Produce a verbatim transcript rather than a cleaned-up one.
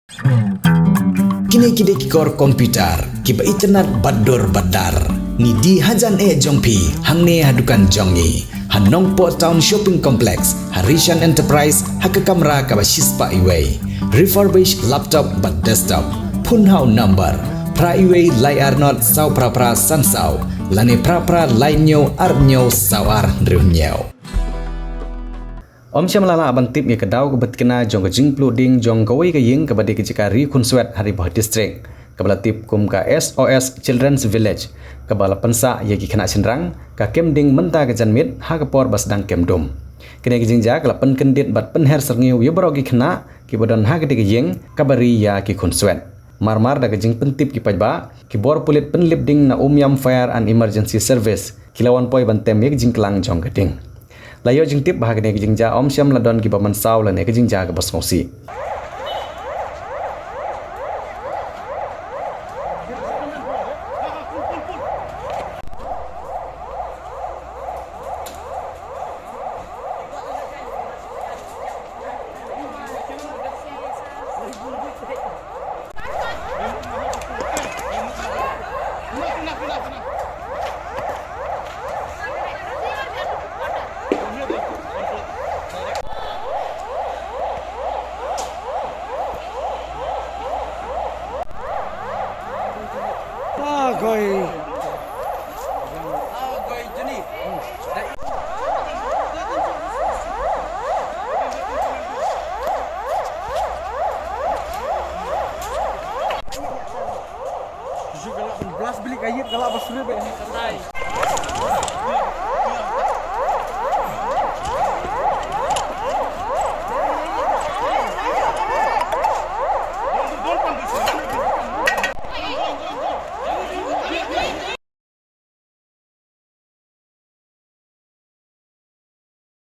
Kine ki dei ki kor computer kiba itynnad bad dur bad dar. Ngi die hajan eh jong phi hangne ha dukan jong ngi ha Nongpoh Town Shopping Complex, ha Rishan Enterprise, ha ka kamra kaba shispah iwei. Refurbish laptop bad desktop. Phone ha u number phra iwei lai ar nod saw phra phra san saw lane phra phra lai hynñiew ar hynñiew saw ar hynriew hynñiew. Ym shym la lah ban tip ïa ka daw kaba tikna jong ka jingpluh ding jong kawei ka ïing kaba dei ka jaka ri khunswet ha Ri Bhoi District, kaba la tip kum ka S O S Children's Village, kaba la pynsah ïa ki khynnah shynrang ka kem ding mynta ka janmiet ha ka por ba sdang kem dum. Kane ka jingjia ka la pynkyndit bad pynher syrngiew ïa baroh ki khynnah kiba don ha katei ka ïing kaba ri ïa ki khunswet. Mar mar da ka jingpyntip ki paidbah, ki bor pulit pynlip ding na Umiam Fire and Emergency Service ki la wan poi ban tem ïa ka jingklang jong ka ding. La ïoh jingtip ba ha kane ka jingjia ym shym la don kiba mynsaw lane ka jingjia kaba sngewsih.